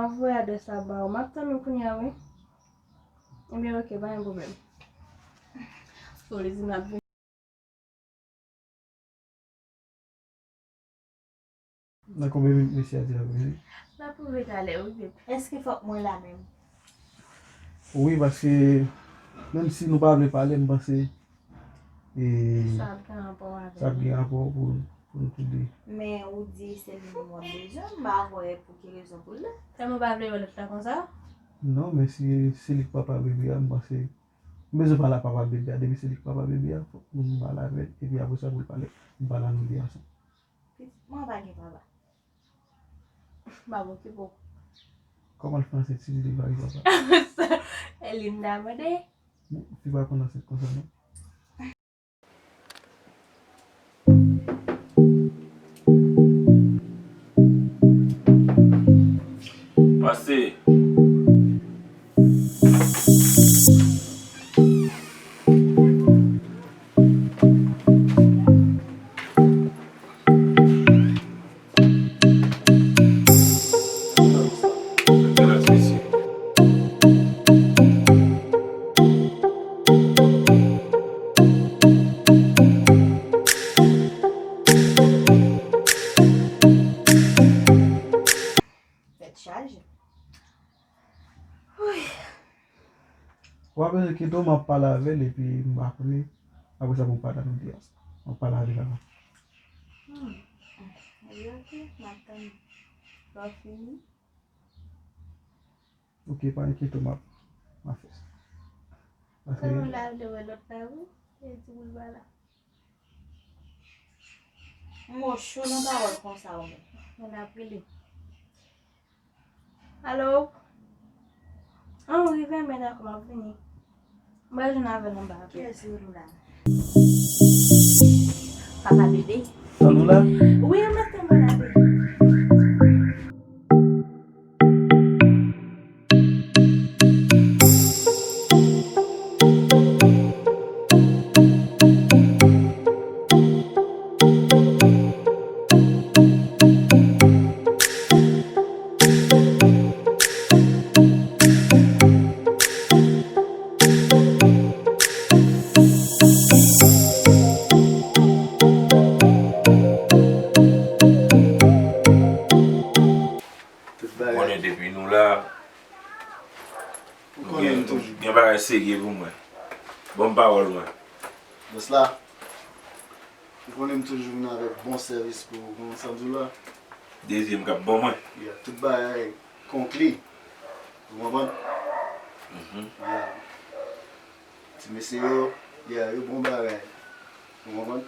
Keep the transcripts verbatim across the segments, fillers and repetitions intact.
M ap voye adrès la ba ou. M ap tann ou kounye a, wi. Ebyen, oke, pa gen pwoblèm. Fò li di m l ap vini. Nan konbyen minit mesye a di l ap vini? L ap rive talè, wi, bebe. Èske fòk mwen la menm? Wi, paske menm si nou pa vle pale, m panse, e, sa ap gen rapò avè sa ap gen rapò pou, pou nou tou de. Men ou di se li menm w ap bezwen, m pa wè pou ki rezon pou l la. Tèlman w pa vle wè lòt la konsa? Non, men si se li k papa bebe a, m panse, m bezwen pale ak papa bebe a. Depi se li k papa bebe a, fòk nou pale avè l. Epi apre sa, pou l pale, m pale a nou de ansanm. Pitit mwen pa gen papa. M ap okipe w. Kòman l fè anse ti li pa gen papa? E Linda mande. Bon, fi pa konn anse konsa, non. Pase. Tèt chaje. Wi. W ap bezwen kite w, m ap pale avè l epi m pa konnen. Apre sa pou m pale a nou de ansanm. M ap pale avè l avan. Hmm. Ebyen, oke, m ap tann lè w fini. Oke, pa enkyete w, m ap, m ap fè sa. Paske. Kòman w la vle wè lòt la, wi? E di pou l pa la. M wo cho nan pawòl konsa ou menm. Mwen ap rele. Alo? An, ou rive, men dakò, m ap vini. M pral jwenn avè l anba. Kiyès ki rele w la? Papa bebe. Sa nou la? Wi, ou mèt tann mwen la, bebe. Tout bagay. Konnen depi nou la, ou konnen m toujou gen bagay serye pou mwen. Ban m pawòl mwen. Bòs la, ou konnen m toujou vin avèk bon sèvis pou ou, konn sa m di w la. Dezyèm k ap ban mwen. Yeah, tout bagay konkli. Ou konprann? Mhm. Yeah. Ti mesye yo, yeah, yo bon bagay. Ou konprann?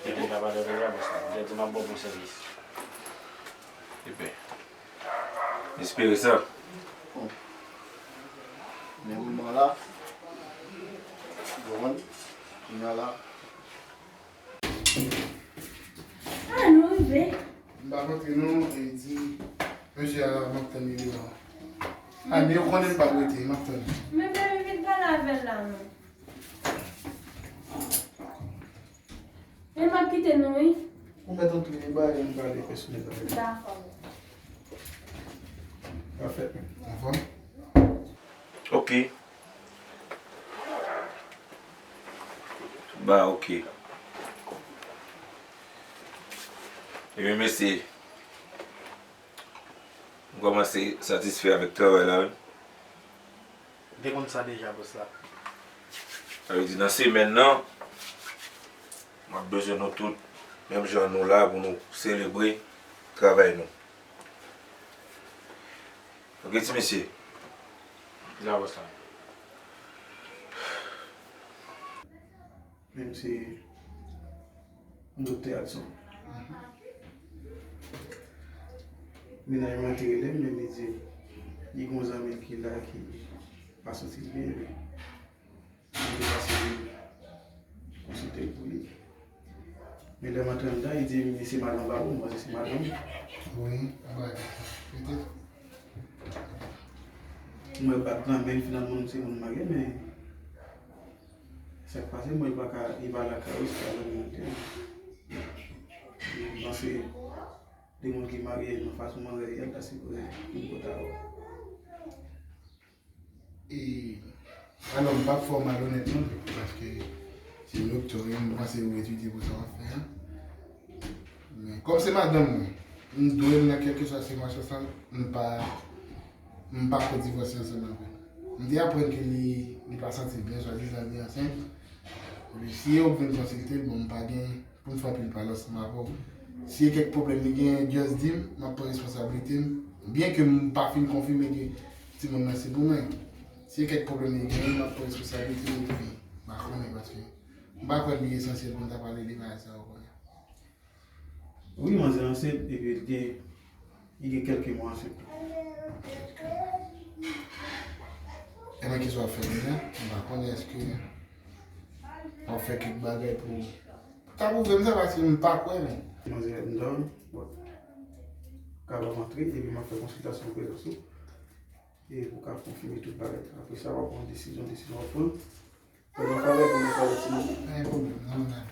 Depi m ta pale avè w la, bòs la, m te di m ap ba w bon sèvis. Ebyen, m espere sa. Bon. Men moman la, ou konprann? Kounye a la, Ah, nou rive. M pa kontre non, e di mesye a m ap tann li devan. Ah, men yo konnen m p ap rete, m ap tann li. Men bebe, vin pale avè l la, non. Men m ap kite nou, wi. Ou mèt antre, ba yon bagay pèsonèl avè l. Dakò. Pafè. Anfòm? Ok. Ba, ok. Ebyen, mesye, m kòmanse satisfè avèk travay la, wi. M te konn sa deja, bòs la. Sa vle di, nan semèn nan, m ap bezwen nou tout, menm jan nou la, pou nou selebre travay nou. Ok, ti mesye? Kisa bòs la? Menm se Doktè Adson. Mennaj mwen te rele m, men li di li gen yon zanmi l ki la ki pa santi l byen, men li te pase konsilte l pou li. Men lè m antre anndan, li di m li se madanm pa ou, m panse se madanm. Wi, bagay. Petèt. Mwen bat granmè l, finalman, m se moun marye, men sa k pase, mwen, li pa ka, li pa lakay ou, se pa zanmi mwen te ye. M panse, Yon moun ki marye nan fason manzè ye a, l ta sipoze vin kot avè w. E, alò, m p ap fè w malonèt non, paske se doktè w ye, m panse ou etidye pou sa w ap fè a. Men, kòm se madanm mwen, m dwe l nan kèlkeswa sitiyasyon sa, m pa, m pa ko divorce ansanm avè l. M te aprann ke li, li pa santi l byen, swadizan li ansent. Epi si yo vin konsilte l, bon, m pa gen pou m fè anpil pale ansanm avè w. Si e kèk pwoblèm li genyen, just di m, m ap pran responsablite m. Byen ke m pa fin konfime ke timoun nan se pou mwen. Si e kèk pwoblèm li genyen, m ap pran responsablite m epi m pa konnen paske m pa kwè li esansyèl pou m ta pale de bagay sa yo kounye a. Wi, manzè ansent epi l gen, li gen kèlke mwa ansent. E nan kisa w ap fè kounye a? M pa konnen èske w ap fè kèk bagay pou ta pwouve m sa paske m pa kwè men. Manzè m dòmi, bon, ka ban m antre epi m ap fè konsiltasyon prezans ou. E pou ka konfime tout bagay. Apre sa, w ap pran desizyon, desizyon w ap pran. Fè nan favè pou nou fè timoun. Pa gen pwoblèm, non, non.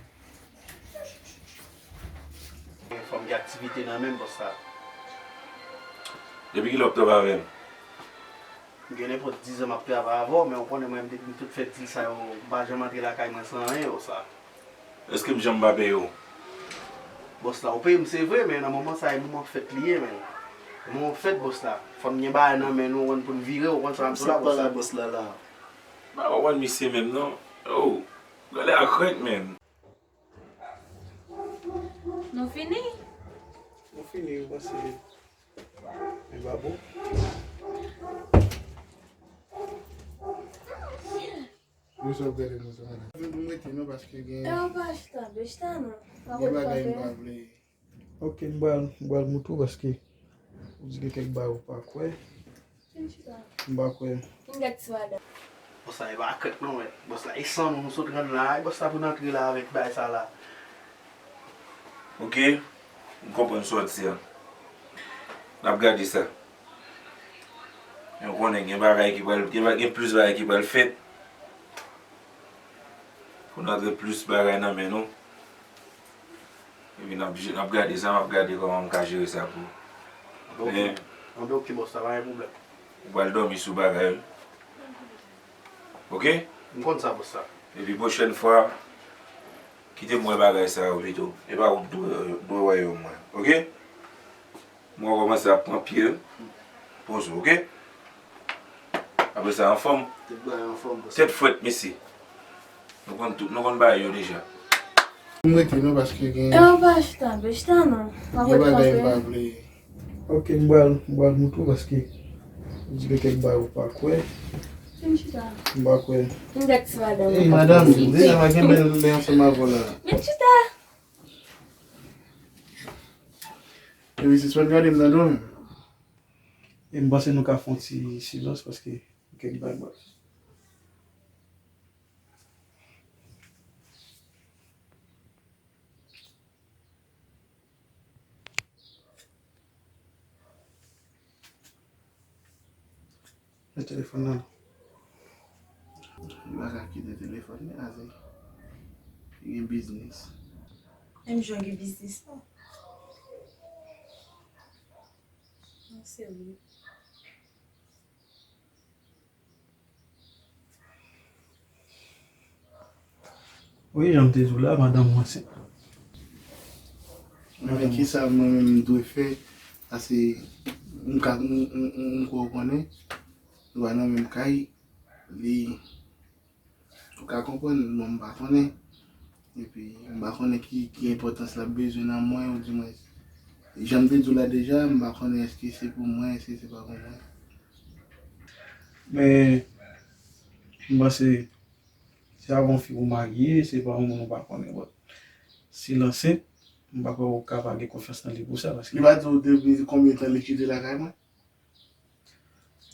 Fò m gen aktivite nan men m, bòs la. Depi kilè w ap travay avè m? M gen nenpòt diz an m ap travay avè w, men w konnen mwen, depi m tout fè dil sa yo, m pa janm antre lakay mwen san anyen, bòs la. Èske m janm pa peye w? Bòs la, ou peye m, se vre, men nan moman sa, e moman fèt li ye, men. Moman fèt, bòs la. Fò m gen bagay nan men nou, w konn, pou n vire, w konn sa m ap di w la, bòs la. Bòs la la. M pa konprann misye menm non. Oh, gade a krèk menm. Nou fini? Nou fini, ou panse li pa bon? Wi, sa w gade mwen sa, madanm. Vin pou m rete non, paske gen, e, w pa chita, byen chita non. Gen bagay m pa vle. Ok, m pral, m pral moutre w paske ou di gen kèk bagay ou pa kwè. M pa kwè. Bòs la, e pa krèk non, men. Bòs la, e san nou, nou sot rann la, e bòs la pou n antre la avèk bagay sa la. Ok, m konprann sa w di a. N ap gade sa. Men w konnen gen bagay ki pral, gen, gen plis bagay ki pral fèt. Pou n antre plis bagay nan men nou. Epi n ap, n ap gade sa, m ap gade kòman m ka jere sa pou ou. Anben, ok. Men, anben, ok, bòs, sa pa gen pwoblèm. Ou pral dòmi sou bagay, wi. Ok? M konn sa, bòs, sa. Epi pwochèn fwa, kite m wè bagay sa yo pito. E pa ou k dwe, dwe wè yo, mwen. Ok? Mwen kòmanse ap pran pye, poze w, ok? Apre sa, anfòm? Tout bagay anfòm, bòs. Tèt frèt, mesye. Nou konn tout, nou konn bagay yo deja. M rete non, paske gen, e, w pa chita, byen chita non. Gen bagay m pa vle. Ok, m pral, m pral moutre w paske ou di gen kèk bagay ou pa kwè. Vin chita. M pa kwè. M gade ti madanm. Ey, madanm, deja pa gen bèl lè ansanm avè w la. Vin chita. Epi sispann gade m nan do menm. E m panse nou ka fè yon ti silans paske kèk bagay. Nan telefòn nan. Li pa ka kite telefòn li, ase. Li gen biznis. Menm jan gen biznis, non. Non, serye. Wi, jan m te di w la, madanm mwen ansent. Men kisa mwen menm m dwe fè? Paske m ka, m, m, m, m kwè w konnen, nou pa nan menm kay, li, ou ka konprann, bon, m pa konnen. Epi, m pa konnen ki, ki enpòtans l ap bezwen nan mwen, oudimwens, jan m te di w la deja, m pa konnen èske se pou mwen, èske se pa pou mwen. Men, m panse, se avè yon fi ou marye, se pa yon moun ou pa konnen, but si l ansent, m pa kwè ou ka pa gen konfyans nan li pou sa, paske. Li pa di w depi konbyen tan li kite lakay mwen?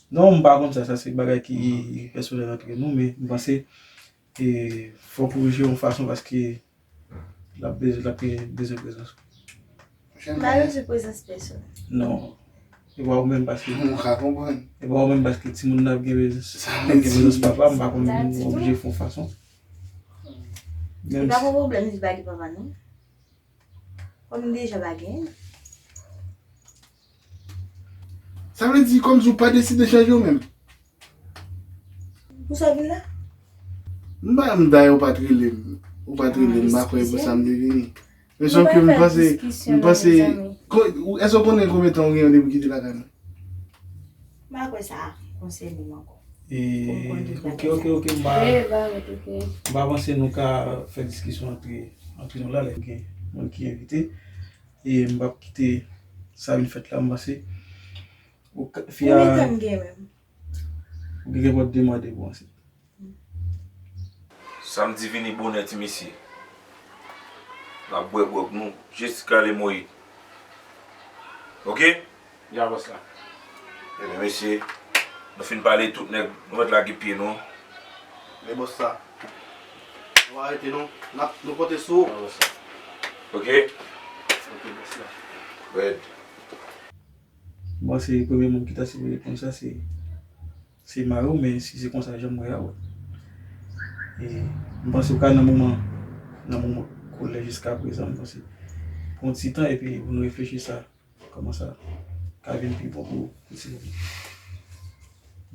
Non, m pa konn sa, sa se bagay ki pèsonèl antre nou, men m panse, e, fòk ou jere yon fason paske l ap bezwen, l ap gen bezwen prezans ou. M pa bezwen prezans pèsonn. Non. E pa ou menm paske. M ka konprann. E pa ou menm paske timoun nan ap gen bezwen, ap gen bezwen papa, m pa konn ou oblije fè yon fason. E pa yon pwoblèm li pa gen papa non. Kòm li deja pa gen. Sa vle di kòmsi w pa deside chanje w menm? Pou sa w vin la? M pa, m dayè ou pa t rele m. Ou pa t rele m, m pa kwè pou sa m te vini. Men sòf ke m panse, m panse, èske w konnen konbyen tan ou gen depi w kite lakay nou? M pa kwè sa konsène m ankò. E, ok, ok, ok, m pa, m pa panse nou ka fè diskisyon antre, antre nou la, lè gen moun ki envite. E m p ap kite sa vin fèt la, m panse. Ou ka, fi a. Konbyen tan m gen menm? Ou gen dwa demande pou ansent. Samdi vini bonè ti mesye. N ap bwè gwòg nou jis kale moyi. Oke? Ya bòs la. Ebyen mesye, nou fin pale tout nèg, nou mèt lage pye nou. Men bòs la. Nou arete non. N ap, nou konte sou ou. Oke? Ok bòs la. Red. Bon, se premye moun ki ta sipoze reponn sa, se se mari w, men si se konsa jan m wè a, wi. E, m panse w ka nan moman, nan moman kolè jiska prezan, m panse. Pran ti tan epi pou nou reflechi sa, kòman sa ka vin pi bon pou, pou ti moun.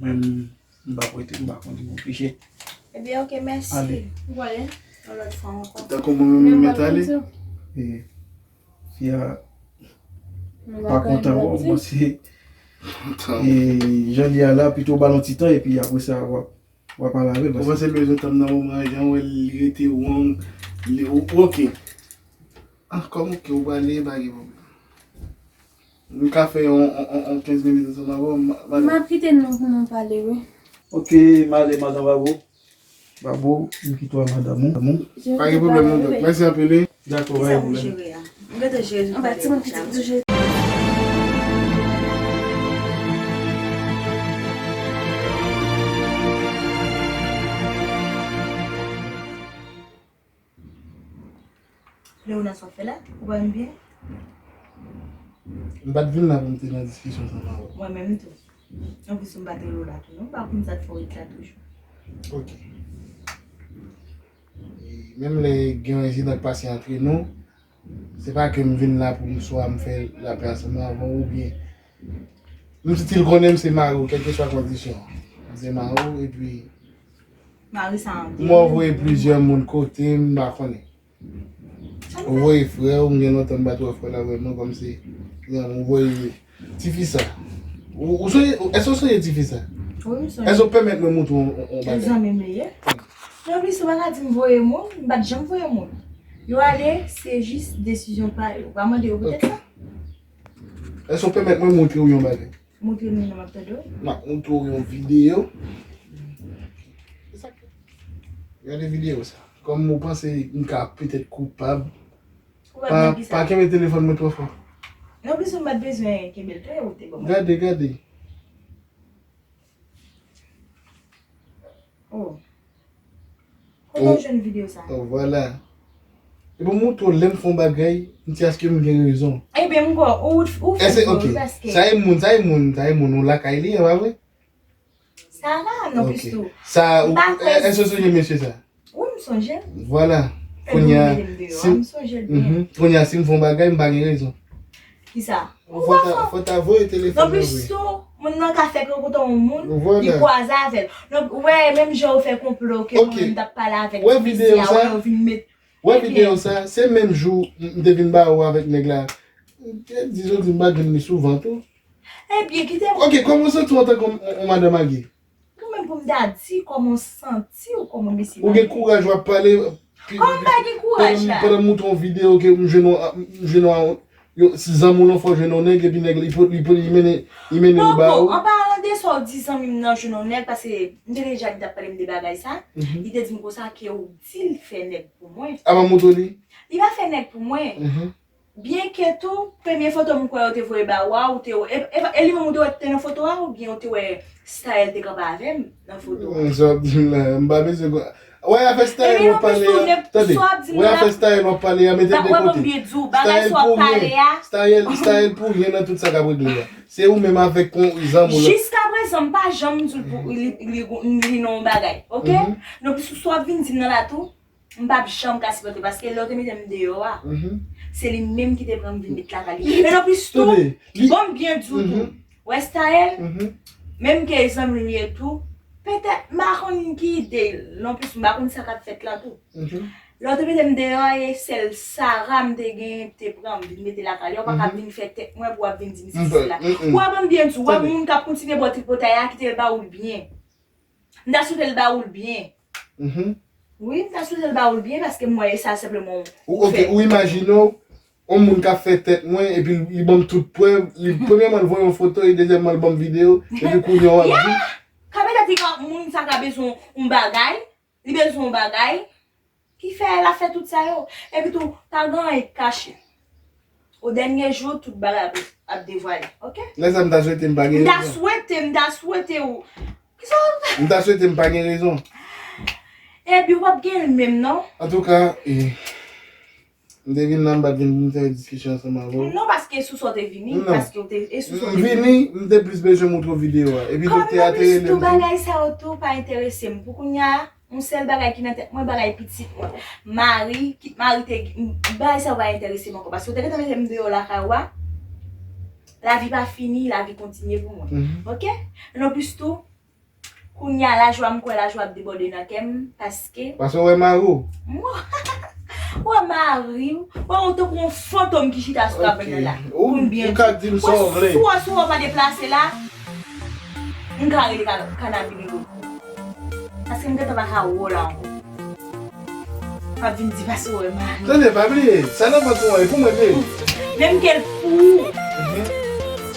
Mwen, m, m pa prete, m pa konnen, m oblije. Ebyen, ok, mèsi. Ale. Ou pale yon lòt fwa ankò. Tankou mwen menm m mèt ale. E, fi a pa kontan wè w, m panse e, jan li a la, pito w ba l yon ti tan, epi apre sa, w ap, w ap pale avè l. Ou panse l bezwen tann nan moman an, jan w wè l, li rete wrong, li, ou, ok. Ah, kòm ok, ou pale, pa gen pwoblèm. M ka fè yon, yon, yon, yon kenz minit ansanm avè w, m, m ale. M ap kite nou pou nou pale, wi. Ok, m ale, madan Babo. Babo, m kite w a madanm ou. Pa gen pwoblèm non, dòk. Mèsi anpil, wi. Dakò, pa gen pwoblèm. Jere a. M gentan jere. Anba ti moun pitit tou jere. Leona, sa w ap fè la? Ou pa menm byen? M pa t vin la pou m te nan diskisyon sa avè w. Mwen menm tou. Anplis, m pa t rele w la tou non. M pa konn sa k fè w ret la toujou. Ok. E menm lè gen yon ensidan k pase antre nou, se pa ke m vin la pou m swa m fè lapè ansanm avè w oubyen m santi l konnen m se mari w, kèlkeswa kondisyon an. M se mari w, epi Mari sa an m wè w voye plizyè moun kote m, m pa konnen. Ou voye frè w, m gen lontan m pa t wè frè la vrèman, kòmsi ou voye tifi sa. Ou, ou sonje, èske w sonje tifi sa? Wi, m sonje. Èske w pèmèt mwen montre w yon, yon, yon Yon bagay? Zanmi m li ye. Men anplis, ou pa ka di m voye moun, m pa t janm voye moun. Yo ale, se jis desizyon pa yo. Ou pa mande yo poutèt sa? Èske w pèmèt mwen montre w yon bagay? Montre m li non, m ap tande w. M ap montre w yon videyo. Gade videyo sa. Kòm ou panse m ka petèt koupab, Koupab nan ki sa? Pa kenbe telefòn mwen twò fò. Non, plis ou pa t bezwen kenbe l tou, e ou te ban mwen. Gade, gade. Oh. Kote w jwenn videyo sa? Oh, vwala. Epi m montre w lè m fè yon bagay, m di èske m gen rezon. Ebyen, m kwè ou, ou fè Èske, dlo ok. Wi, paske. Sa e moun, sa e moun, sa e moun, ou lakay li, e pa vre? Sa va, non, plis tou. Sa, ou, M pa kwè èske w sonje mesye sa? Wi, m sonje. Vwala. Kounye a, m sonje l byen. Mhm. Kounye a, si m fè yon bagay, m pa gen rezon. Kisa? Fò ta, fò ta voye telefòn Non, nan plis vre. Tou, moun nan ka fè ke w kontan yon moun, Vwala. Li kwaze avè l. Non, ou wè, menm jan ou fè konplo ke mwen menm t ap pale avèk ti mesye a, wè, yo vin met. Wè videyo sa, se menm jou m te vin ba ou avèk nèg la. M te di jodi m pa jwenn li souvan tou. Ebyen, kite m. Ok, kòman w santi w antanke yon, yon madanm agi? Ou menm pou m ta di kòman w santi w kòman mesye. Ou gen kouraj w ap pale. Kòman m pa gen kouraj la? Pandan m montre yon videyo ke m jwenn yon, m jwenn yon, yo, si zanmi w lan fò jwenn yon nèg epi nèg li, li, li, li mennen, li mennen l ba ou. An palan de sa w di zanmi m nan jwenn yon nèg, paske m te deja di t ap pale m de bagay sa, li te di m konsa ke w di l fè nèg pou mwen. Apa m montre li? Li pa fè nèg pou mwen. Byenke tou, premye foto m kwè yo te voye ba ou a, ou te, e, e, e li menm ou te wè te nan foto a, oubyen ou te wè style te kanpe avè m nan foto a? Hmm, sa w ap di m la, m pa bezwen kon, wè afè style w ap pale a, tande, wè afè style w ap pale a, mete l de kote. Style pou ryen, style, style pou ryen nan tout sa k ap regle a. Se ou menm avèk yon zanmi w lan. Jiskaprezan, m pa janm di l pou li, li, li nan yon bagay, oke? Non, plis ou sa w ap vin di m nan la tou, m p ap janm ka sipòte, paske lè w te mete m deyò a, se li menm ki te pran m vin met lakay li. E non plis tou, bon, m byen di w tou. Wè Staël, menm ke zanmi m ye tou, petèt m pa konn ki ide l, nonplis m pa konn sa k ap fèt la tou. Lè w te mete m deyò, e sèl Sara m te gen te pran m vin mete lakay li. Ou pa ka vin fè tèt mwen pou w ap vin di m sesi sela. Ou wè ban m byen di w, wè moun k ap kontinye ba w tripotay a, kite l ba ou l byen. M ta swete l ba ou l byen. Wi, m ta swete l ba ou l byen paske m wè e sa senpleman ou fè. Ou, ok, ou imajine w, yon moun k ap fè tèt mwen, epi li ban m tout prèv, li, premyèman, l voye yon foto, e dezyèmman, l ban m videyo, epi kounye a w ap di. Ka petèt li ka, moun sa ka bezwen yon bagay, li bezwen yon bagay, ki fè l ap fè tout sa yo. Epi tou, pa gen anyen k kache. O dènye jou, tout bagay ap, ap devwale, ok? Lè sa, m ta swete m pa gen rezon. M ta swete, m ta swete ou. Kisa w... M ta swete m pa gen rezon. Epi w p ap gen l menm, non. Antouka, e, m te vin la, m pa t vin pou m fè diskisyon ansanm avè w. Non, paske sou sa w te vini, paske w te, e sou sa w te vini. M vini, m te plis bezwen montre w videyo a. Epi doktè a te rele m tou. Bagay sa yo tou pa enterese m. Pou kounye a, yon sèl bagay ki nan tèt mwen, bagay pitit mwen. Mari, kit mari te, bagay sa yo pa enterese m ankò. Paske w te gentan mete m deyò lakay ou a. Lavi pa fini, lavi kontinye pou mwen. Ok? Nonplis tou, kounye a, lajwa, m kwè lajwa ap debòde nan kè m, paske... Paske w wè mari w? Mwen, w wè mari w? Wè, ou tankou yon fantom ki chita sou kabann nan la. Pou m byen di w. Ou ka di m sa w vle. Sou, sou w pa deplase la, m ka rele ka-, kanabine lòt kou. Paske m gentan pa ka wè w la ankò. W ap vin di pase w wè mari. Tande, pa bliye, sa nan vant ou an, e pou mwen l ye. Menm ke l pou ou.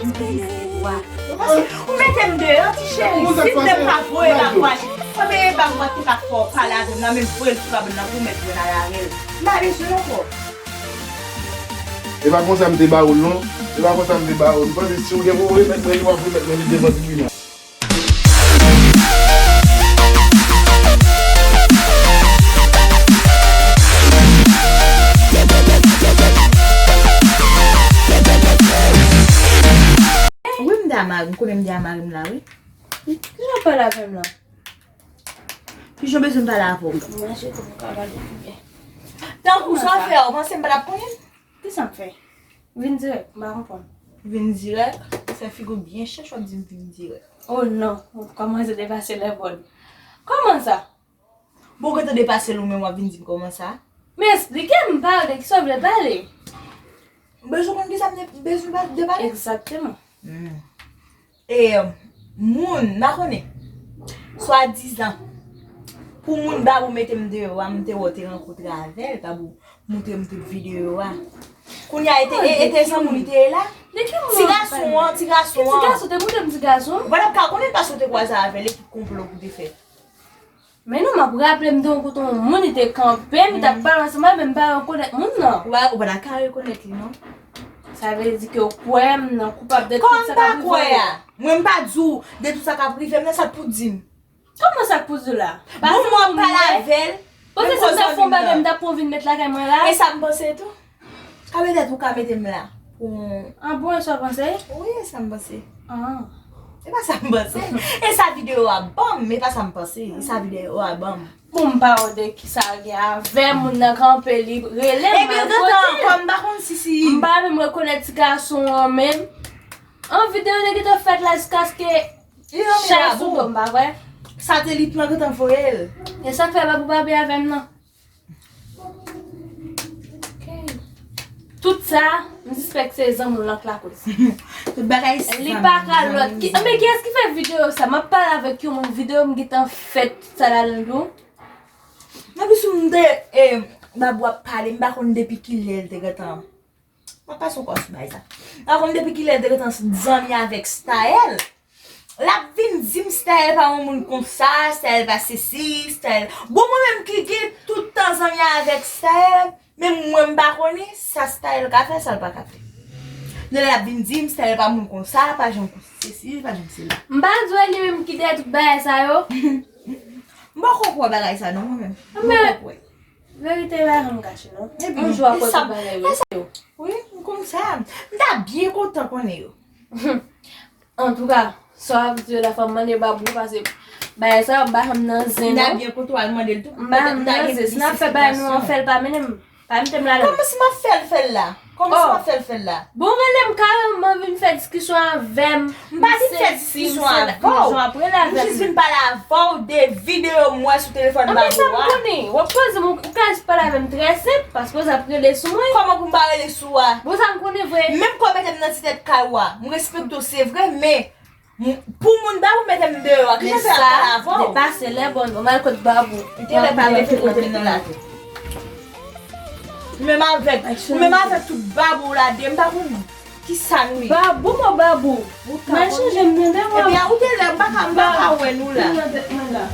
M te isi pou a. Ou mete m deyò, ti cheri. Si m te pa voye bag ou a, si m te voye bag ou a, te ka fè w pale avè m nan, men voye l sou kabann nan pou w mèt jwenn al avè l. M pa bezwen l ankò. E pa konsa m te ba ou l non. E pa konsa m te ba ou l. M panse si w gen pou w remèt mwen li, w ap remèt mwen li devan tribinal. Wi, m de a mari, m konnen m de a mari m la, wi. Kijan w pale avè m la? Kijan w bezwen m pale avè w? Mwen se pou m ka pale pi byen. Tankou sa w fè a, ou panse m pa t ap konnen? Kisa m fè? Vin dirèk, m pa konprann. Vin dirèk, fè figi w byen chèch, w ap di m vin dirèk. Oh non, kòman se depase lè bòn. Kòman sa? Bon, ou gentan depase l ou menm w ap vin di m kòman sa? Men esplike m, pale, kisa w vle pale? M bezwen konn kisa m te bezwen pa-, depale. Egzakteman. E, moun, m pa konnen. Swadizan, pou moun Babou mete m deyò a, m te wè w te rankontre avè l, Babou montre m tout videyo a. Kounye a, e te, e, e te zanmi w li te ye la? Ti gason an, ti gason an. Ti gason te montre m ti gason? Ou pa t ap ka konnen paske w te kwaze avè l, ekip konplo pou te fè. Men non, m ap raple m te yon kote yon moun, li te kanpe m, li t ap pale ansanm avè m, m pa rekonèt moun nan. Ou pa, ou pa ta ka rekonèt li non. Sa vle di ke w kwè m nan koupab de tout sa k ap rive w. Kòman m pa kwè a? Mwen m pa di w de tout sa k ap rive m nan, sa k pou di m? Kòman sa k pou di w la? Bon, mwen ap pale avè l. Panse si m ta fè yon bagay, m ta pran w vin met lakay mwen la? E sa m panse tou. Ka petèt ou ka mete m la pou... Ah bon, e sa w panse? Wi, e sa m panse. Ah. E pa sa m panse. E sa videyo a ban m, e pa sa m panse. E sa videyo a ban m. Bon, m pa wè de kisa l gen avè moun nan kanpe li rele m al kote l. Epi gentan, kòm m pa konn si, si... M pa menm rekonèt ti gason an menm. An videyo te gentan fèt la jiskaske chay sou do m, pa vre? Satelit lan gentan voye l. E sa k fè Babou pa byen avè m nan? Tout sa, m sispèk se zanmi w lan k lakoz. Tout bagay se zanmi. Li pa ka lòt ki, men kiyès ki fè videyo sa? M ap pale avèk yon moun, videyo m gentan fè tout sa ladan l tou. Nan plis ou m te, e, Babou ap pale, m pa konn depi kilè l te gentan. M ap pase yon kò sou bagay sa. M pa konn depi kilè l te gentan zanmi avèk Staël. L ap vin di m Staël pa yon moun konsa, Staël pa sesi, Staël. Bon, mwen menm ki gen tout tan zanmi avèk Staël, men mwen m pa konnen sa Staël ka fè, sa l pa ka fè. Men l ap vin di m Staël pa moun konsa, pa janm sesi, pa janm sela. M pa di w e li menm ki dèyè tout bagay sa yo? M poko kwè bagay sa non, mwen menm. M poko kwè. Verite pa janm kache non. Yon jou w ap wè tout bagay yo. Wi, m konn sa. M ta byen kontan konnen yo. Antouka, sa w ap di yo la, fò m mande Babou, paske bagay sa yo m pa janm nan zen non. M ta byen kontan w al mande l tou. M pa janm nan zen. Si n ap fè bagay nou an, fè l pa mennen m. Pa mete m ladan. Kòman si m ap fè l, fè l la? Kòman sa w ap fè l fè l la? Bon, rele m kareman, vin fè diskisyon avè m. M pa vin fè diskisyon avè w. M jis vin pale avè w de videyo m wè sou telefòn Babou a. Anben sa m konnen. W ap poze m, ou ka jis pale avè m trè senp, paske w ap rele sou mwen. Kòman pou m pa rele sou a? Bon, sa m konnen vre. Menm kòm mete m nan ti tèt kay ou a, m respekte w, se vre, men pou moun Babou mete m deyò a, ki jan fè ap pale avè w? Depase lè bòn, ou mal kot Babou. Ou te lè pa mete kote m nan la tou. Ou menm avèk, ou menm avèk tout Babou la de, m pa konn ki sa nou ye. Babou, mò Babou. Mal chanje m nan de mwa. Epi a ou te lè, m pa ka, m pa ka wè nou la.